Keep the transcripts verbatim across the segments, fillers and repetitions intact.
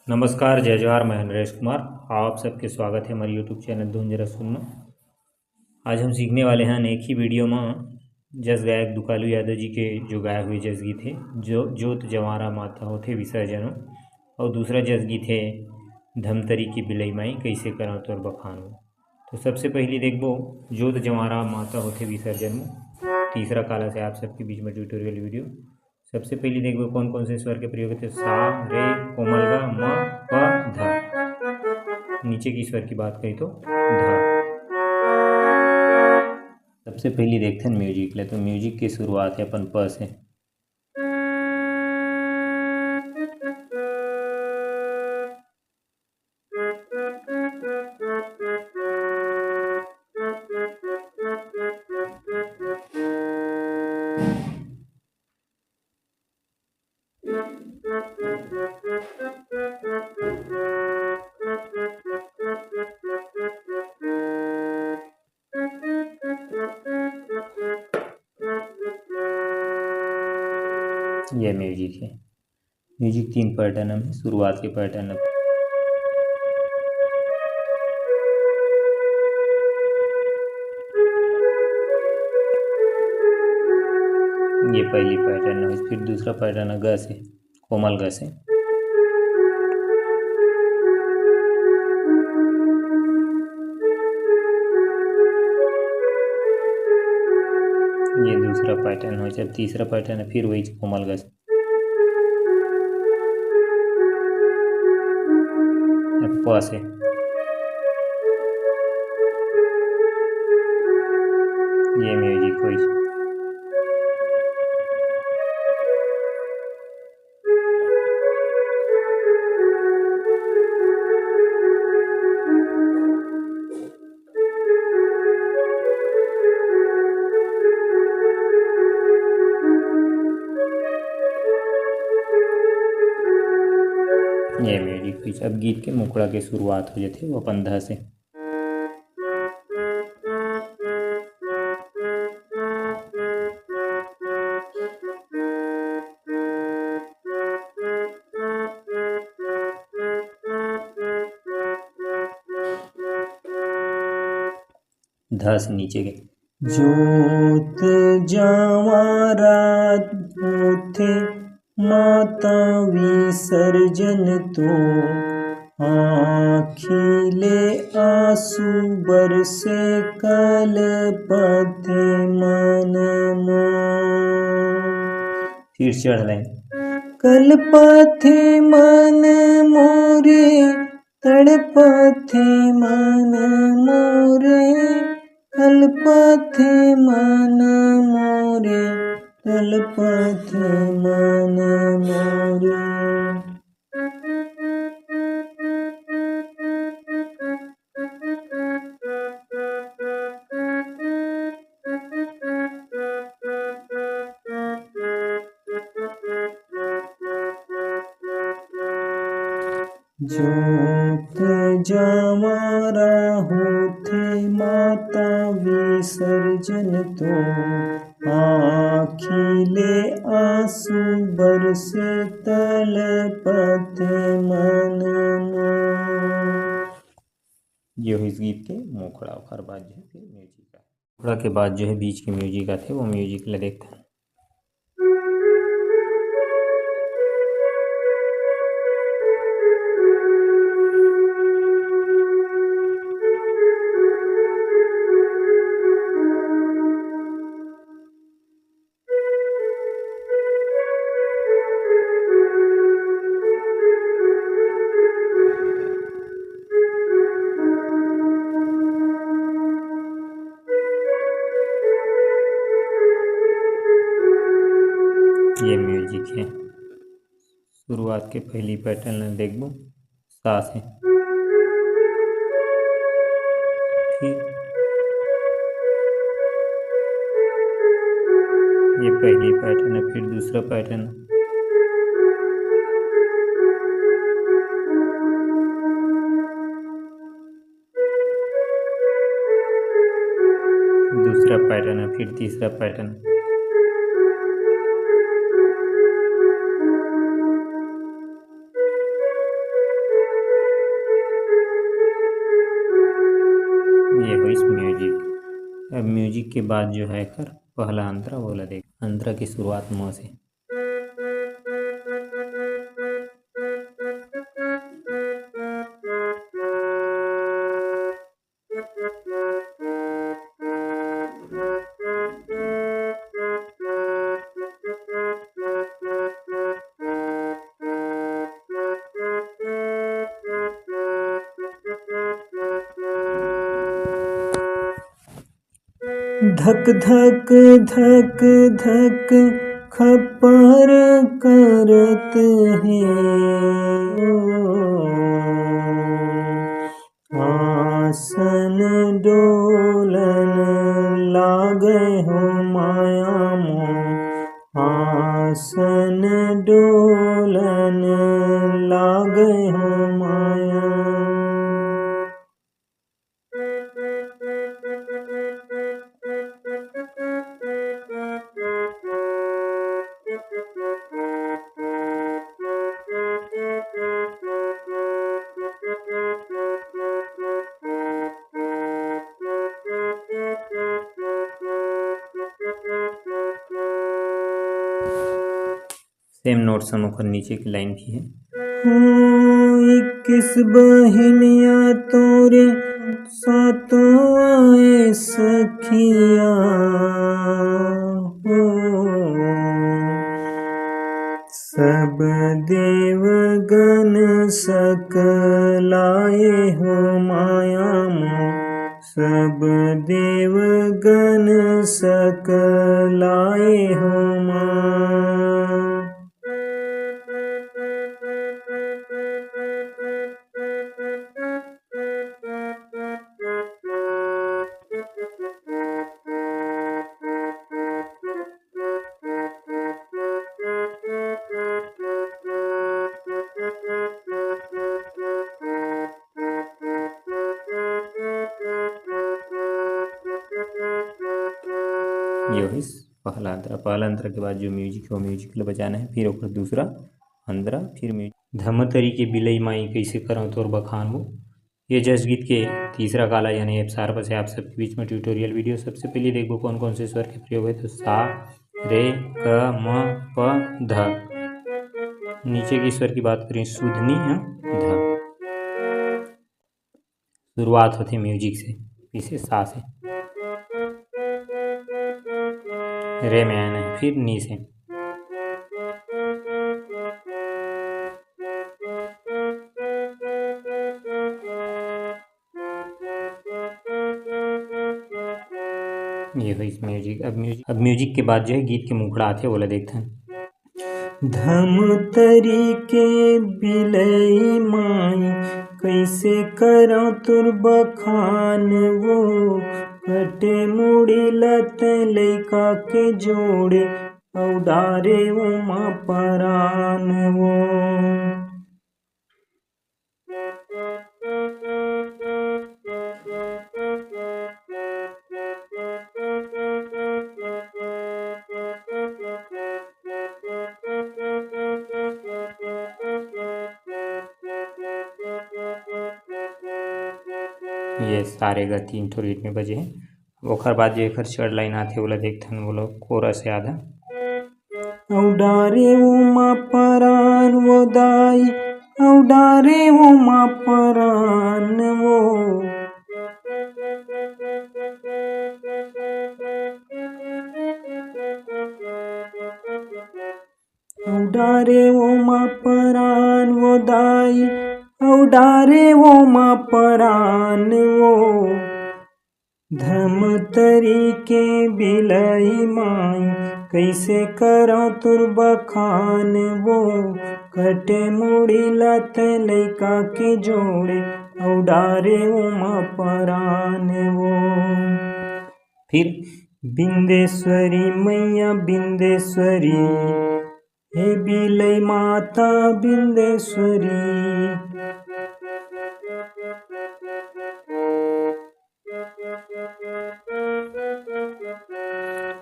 नमस्कार, जय जोहार, मैं हूं नरेश कुमार। आप सबके स्वागत है हमारे YouTube चैनल धुंझरा सुन में। आज हम सीखने वाले हैं एक ही वीडियो में जस गायक दुकालू यादव जी के जो गाए हुए जस गीत है, जो जोत जवारा माता होथे विसर्जन हो, और दूसरा जस गीत है धमतरी की बिलई माई कैसे करा तोर बखान हो। तो सबसे पहले देखबो जोत जवारा माता होथे विसर्जन में, तीसरा काला से आप सबके बीच में ट्यूटोरियल वीडियो। सबसे पहले देखबो कौन कौन से स्वर के प्रयोग होथे, सा, रे, कोमल गा, म, प, ध। नीचे की स्वर की बात करी तो ध। सबसे पहले देखथन म्यूजिक ले, तो म्यूजिक की शुरुआत है अपन प से। ये म्यूजिक है। म्यूजिक तीन पैटर्न में, शुरुआत के पैटर्न में ये पहली पैटर्न है, फिर दूसरा पैटर्न है ग से, कोमल ग से। ये दूसरा पैटर्न हो, जब तीसरा पैटर्न है, फिर वही कोमल ग से। प से। ये म्यूजिक होइस। ये म्यूजिक पिच। अब गीत के मुखड़ा के शुरुआत हो जाथे, वो अपन ध से। ध से नीचे के। जोत जवारा होथे माता विसर्जन तो, आँखी ले आंसू बरसे कलपथे मन मोर। फिर चढ़ लाइन। कलपथे मन मोरे, तड़पथे मन मोरे, कलपथे मन मोरे, तड़पथे मन मोरे। जोत जवारा होथे माता विसर्जन तो, आँखी ले आंसू बरसे तलपथे मन मोर। ये हो इस गीत के मुखड़ा। ओकर बाद जो है फिर म्यूजिक आथे। मुखड़ा के बाद जो है बीच के म्यूजिक आथे, वो म्यूजिक ला देखथन। ये म्यूजिक है। शुरुआत के पहली पैटर्न ला देखबो, सा से। फिर ये पहली पैटर्न है, फिर दूसरा पैटर्न। दूसरा पैटर्न है, फिर तीसरा पैटर्न। अब music के बाद जो है एकर पहला अंतरा, वो ला देख। अंतरा की शुरुआत म से। धक धक धक धक खप्पर करत हे। आसन डोलन लागे हो माया मोर, आसन डोलन लागे हो माया। Same notes हम ओकर नीचे की line भी है। हो इक्कीस बहिनिया तोरे सातों आए सखिया हो। सब देवगन सकलाए हो माया मोर, सब देवगन सकलाए हो माँ। ये होइस पहला अंतरा। पहला अंतरा के बाद जो music है, वो music ल बजाना है, फिर ओकर दूसरा अंतरा, फिर music। धमतरी के बिलई माई, कइसे करंव तोर बखान वो। ये जस गीत के तीसरा काला यानी एप्स आर बस है आप सबके बीच में tutorial video। सबसे पहले देखबो कौन कौन से स्वर के प्रयोग है, तो सा, रे, ग, म, प, ध। नीचे के स्वर की बात करें, शुद्ध नी है, ध। शुरुआत होथे music से, पीछे सा से, रे में आना है, फिर नी से। ये होइस music। अब music, अब music के बाद जो है गीत के मुखड़ा आथे, ओला देखथन। धमतरी के बिलई माई, कइसे करंव तोर बखान वो। कटे मुड़ी ल तैं लइका के जोड़े, अउ डारे ओमा परान वो। ये सारे गा तीन ठो रीत में बजे हे। ओखर बाद जो एखर चढ़ line आथे, ओला देखथन, ओला chorus याद हे। अउ डारे ओमा परान वो दाई, अउ डारे ओमा परान वो। अउ डारे ओमा परान वो दाई, अउ डारे ओमा परान वो। धमतरी के बिलई माई, कइसे करंव तोर बखान वो। कटे मुड़ी ल तैं लइका के जोड़े, अउ डारे ओमा परान वो। फिर बिंदेश्वरी मैया बिंदेश्वरी, हे बिलई माता बिंदेश्वरी।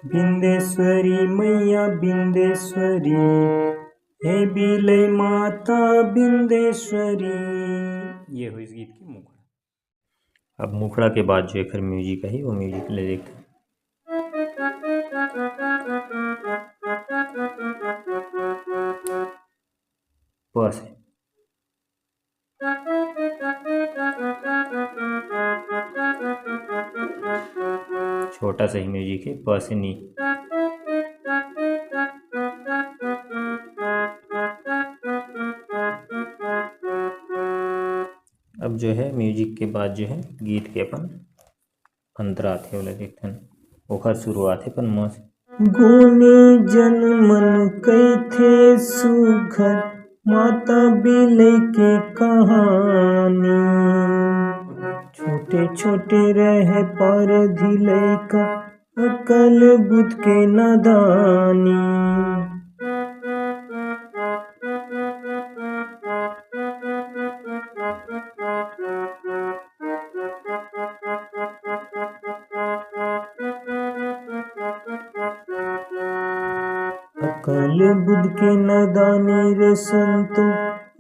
बिंदेश्वरी मैया बिंदेश्वरी, हे बिलई माता बिंदेश्वरी। ये होइस गीत के मुखड़ा। अब मुखड़ा के बाद जो एखर music आही, वो music ले देखथन। प से। छोटा सा ही म्यूजिक है, प से नी। अब जो है म्यूजिक के बाद जो है गीत के अपन अंतरा आथे, ओला देखथन। ओखर शुरुआत हे अपन म से। गुनी जन मन कहिथे सुघर माता बिलई के कहानी। छोटे छोटे रहे पारधी लइका, अकल बुध के नादानी। अकल बुध के नादानी रे संतो,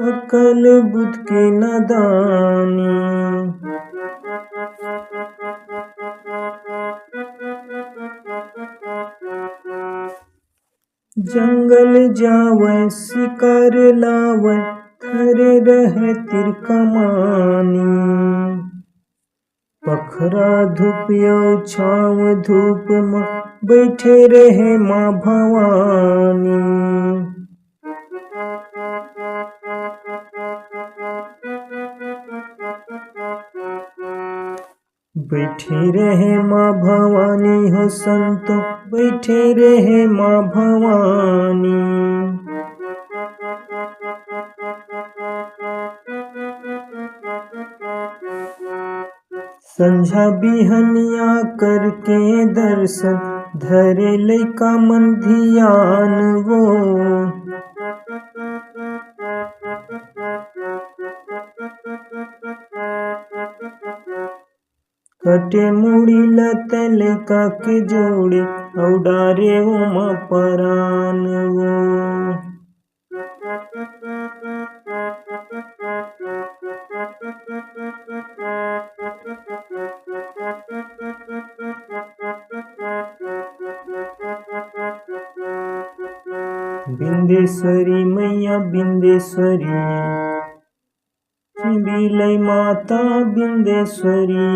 अकल बुध के नादानी। जंगल जावय शिकार लावय, धरे रहे तीर कमानी। पखरा धूप अउ छाँव धूप म, बइठे रहे माँ भवानी। बइठे रहे माँ भवानी हो संतो, बइठे रहे माँ भवानी। संझा बिहनिया करके दर्शन, धरे लइका मन धियान वो। कटे मुड़ी ल तैं लइका के जोड़ी, अउ डारे ओमा परान वो। बिंदेश्वरी मैया बिंदेश्वरी, बिलई माता बिंदेश्वरी।